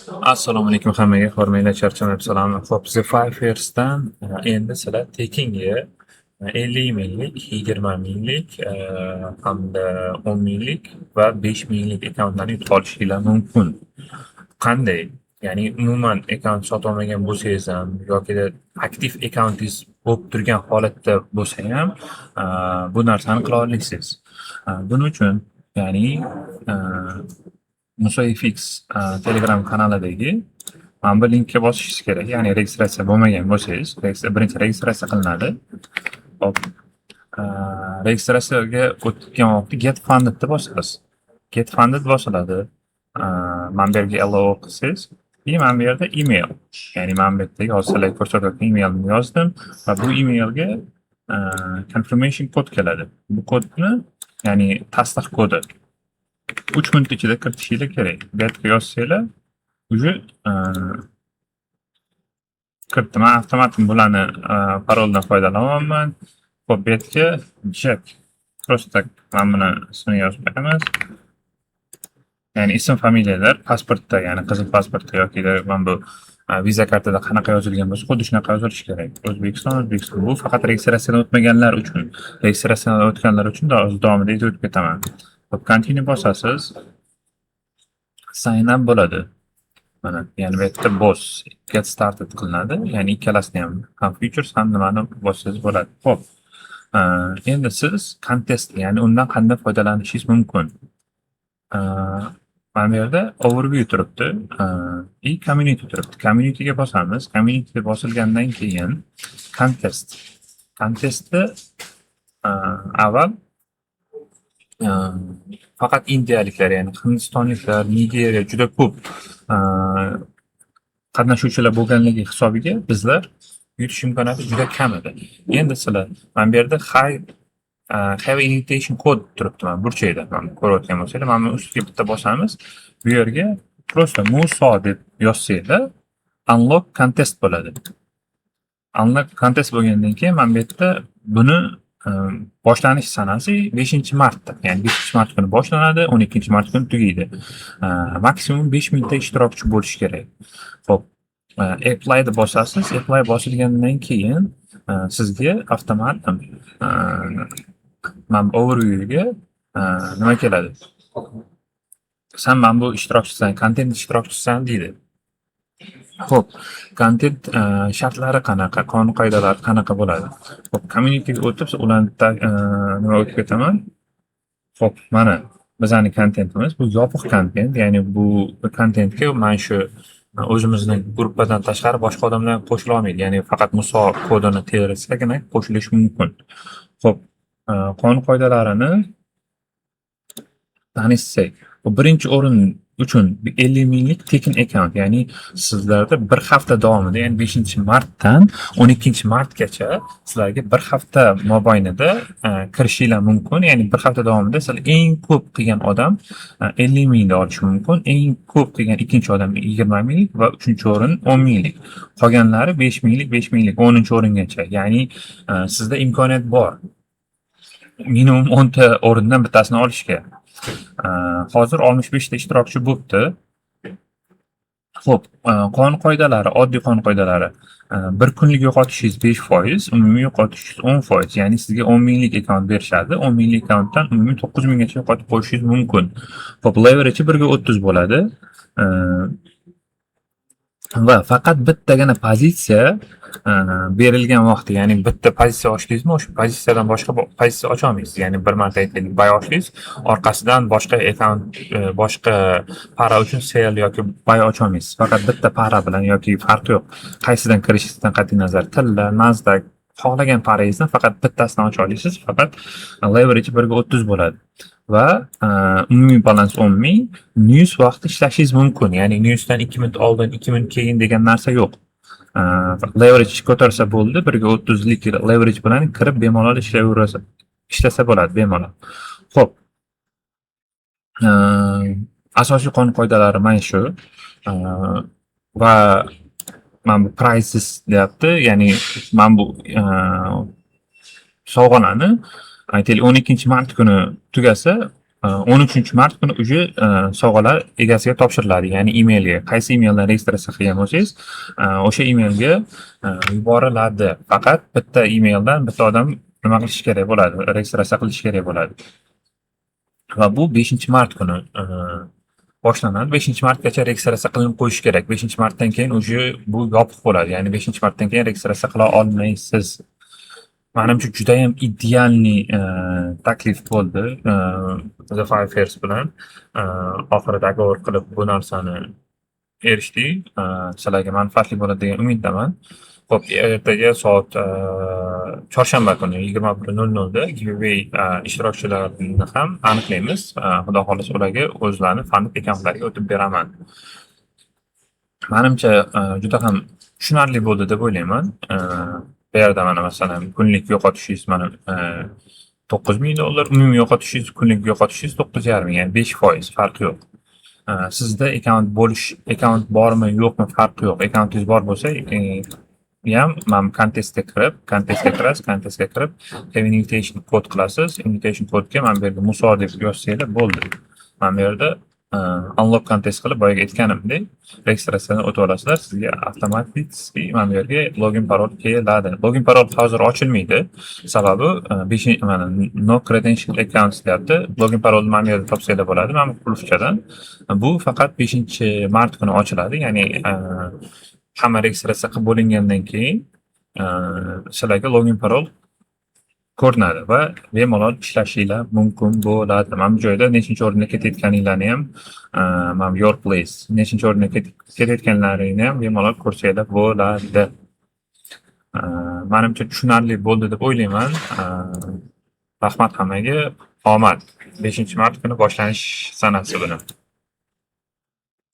Assalomu alaykum hammaga, hormanglar, charchamayapsizlarmi? Xo'p, The Five Years'dan endi sizlar tekinga 50 minglik, 20 minglik hamda 10 minglik va 5 minglik akkauntlarni yutib olishinglar mumkin. Qanday? Ya'ni umuman akkaunt sotib olmagan bo'lsangiz ham yokida aktiv akkauntingiz bo'lib turgan holatda bo'lsa ham bu narsani qila olmaysiz. Buning uchun, ya'ni Muso FX Telegram kanalidagi mana bu linkka bosishingiz kerak. Ya'ni registratsiya bo'lmagan bo'lsangiz, birinchi registratsiya qilinadi. Hop. Registratsiyaga o'tgan vaqtda "Get funded" deb bosasiz. "Get funded" bosiladi. Mana bu yerga "Allow" qilsangiz и mana bu yerda email. Ya'ni mana bu yerdagi hozir sizlarga ko'rsatayotgan emailni yozdim va bu emailga confirmation kod keladi. Bu kodni, ya'ni tasdiq kodi 3 minut ichida kiritishinglar kerak. Bu yerga yozsanglar, уже kiritdim. Man avtomatik bularni paroldan foydalanyapman. Xo'p, bu yerga Jack. Просто так mana buni ismini yozib qo'yamiz. Ya'ni ism, familiyalar pasportda, ya'ni qizil pasportda yoki mana bu viza kartada qanaqa yozilgan bo'lsa, xuddi shunaqa yozilishi kerak. O'zbekiston, O'zbekiston. Bu faqat registratsiyadan o'tmaganlar uchun. Registratsiyadan o'tganlar uchun davomida aytib o'tib ketaman. Xo'p, "Continue" bosasiz. Sign up bo'ladi. Mana, ya'ni bu yerda bos "Get started" qilinadi. Ya'ni ikkalasini ham, ham futures, ham nimani bossangiz bo'ladi. Xo'p. Endi siz contest, ya'ni undan qanday foydalanishingiz mumkin? Mana bu yerda overview turibdi и community turibdi. Communityga bosamiz. Communityga bosilgandan keyin contest. Contestni avval faqat indiyaliklar, ya'ni hindistonliklar, Nigeriya, juda ko'p qatnashuvchilar bo'lganligi hisobiga bizlar yutish imkoniyati juda kam edi. Endi sizlar mana bu yerda have invitation code turibdi, mana burchakda, mana ko'rayotgan bo'lsanglar, mana buni ustiga bitta bosamiz. Bu yerga просто "Muso" deb yozsanglar, unlock contest bo'ladi. Unlock contest bo'lgandan keyin mana bu yerda buni boshlanish sanasi 5-martda, ya'ni 5-mart kuni boshlanadi, 12-mart kuni tugaydi. Maksimum 5 mingta ishtirokchi bo'lishi kerak. Xo'p, apply deb bosasiz. Apply bosilgandan keyin sizga avtomat mana bu overviewga nima keladi? "San mana bu ishtirokchisan, kontent ishtirokchisisan", deydi. Xo'p, kontent shartlari qanaqa, qonun qoidalari qanaqa bo'ladi? Xo'p, communityga o'tib, ularni nima o'tib ketaman. Xo'p, mana bizani kontentimiz, bu yopiq kontent, ya'ni bu kontentga mana shu o'zimizni gruppadan tashqari boshqa odamlar qo'shila olmaydi. Ya'ni faqat Muso kodini tersagina qo'shilish mumkin. Xo'p, qonun qoidalarini tanishsak, bu birinchi o'rin uchun 50 minglik tekin akkaunt, ya'ni sizlarda bir hafta davomida, ya'ni 5-martdan 12-martgacha sizlarga bir hafta mobaynida kirishinglar mumkin. Ya'ni bir hafta davomida sizlar eng ko'p qilgan odam 50 mingni olishi mumkin, eng ko'p qilgan ikkinchi odam 20 minglik va uchinchi o'rin 10 minglik. Qolganlari 5 minglik, 5 minglik, 10-o'ringacha. Ya'ni sizda imkoniyat bor. Minimum 10 ta o'rindan bittasini olishga. Hozir 65 ta ishtirokchi bo'pti. Xo'p, qonun qoidalari, oddiy qonun qoidalari. Bir kunlik yo'qotishingiz 5%, umumiy yo'qotishingiz 10%. Ya'ni sizga 10 minglik akkaunt berishadi. 10 minglik akkauntdan umumiy 9 minggacha yo'qotib qo'yishingiz mumkin. Xo'p, leverage 1 ga 30 bo'ladi. Va faqat bittagina pozitsiya berilgan vaqtda, ya'ni bitta pozitsiya ochdingizmi, o'sha pozitsiyadan boshqa pozitsiya ocholmaysiz. Ya'ni bir marta, aytaylik, buy ochdingiz, orqasidan boshqa akkaunt, boshqa пара uchun sell yoki buy ocholmaysiz. Faqat bitta пара bilan yoki farqi yo'q. Qaysidan kirishingizdan qat'iy nazar, tilla, Nasdaq, xohlagan пара ngizdan faqat bittasini ocha olasiz. Faqat leverage 1 ga 30 bo'ladi. Va umumiy balans 10 ming. News vaqti ishlashingiz mumkin. Ya'ni newsdan 2 minut oldin, 2 minut keyin degan narsa yo'q. Leverage ko'tarsa bo'ldi, 1 ga 30 lik leverage bilan kirib bemalol ishlayversa, ishlasa bo'ladi bemalol. Xo'p. Asosiy qonun qoidalari mana shu. Va mana bu prizes deyapti, ya'ni mana bu sovg'alarni, aytaylik, 12-mart kuni tugasa, 13 mart kuni уже sovg'alar egasiga topshiriladi, ya'ni emailga. Qaysi emaildan registratsiya qilgan bo'lsangiz, o'sha emailga yuboriladi. Faqat bitta emaildan bitta odam nima qilishi kerak bo'ladi, registratsiya qilishi kerak bo'ladi. Va bu 5 mart kuni boshlanadi. 5 martgacha registratsiya qilinib qo'yishi kerak. 5 martdan keyin уже bu yopiq bo'ladi. Ya'ni 5 martdan keyin registratsiya qila olmaysiz. Manimcha, judayam идеальный taklif bo'ldi The Five Fairs bilan. Oxiri договор qilib bu narsani erishdik. Sizlarga manfaatli bo'ladi degan umiddaman. Xo'p, ertaga soat, chorshanba kuni 21:00 da giveaway ishtirokchilarini ham aniqlaymiz. Xudo xohlasa, ularga o'zlarini funded akkauntlariga o'tib beraman. Manimcha, juda ham tushunarli bo'ldi deb o'ylayman. Bu yerda mana, masalan, kunlik yo'qotishingiz mana $9000, umumiy yo'qotishingiz, kunlik yo'qotishingiz 9,5, ya'ni 5%, farqi yo'q. Sizda akkaunt bormi, yo'qmi, farqi yo'q. Akkauntingiz bor bo'lsa ham mana kontestga kirib, kontestga kirasiz, kontestga kirib, have invitation kod qilasiz. Invitation kodga mana bu yerga Muso deb yozsanglar bo'ldi. Mana bu yerda unlock contest qilib, boyagi aytganimdek, registratsiyadan o'tib olasizlar, sizga avtomatik mana bu yerga login parol keladi. Login parol hozir ochilmaydi. Sababi mana no credential accounts deyapti. Login parolni mana bu yerda topsanglar bo'ladi, mana bu qulfchadan. Bu faqat 5 mart kuni ochiladi. Ya'ni hamma registratsiya qilib bo'lingandan keyin sizlarga login parol ko'rinadi va bemalol ishlashinglar mumkin bo'ladi. Mana bu joyda nechinchi o'rinda ketayotganinglarni ham, mana bu your place, nechinchi o'rinda ketayotganlaringni ham bemalol ko'rsanglar bo'ladi. Manimcha, tushunarli bo'ldi deb o'ylayman. Rahmat hammaga. Omad. 5 mart kuni boshlanish sanasi buni.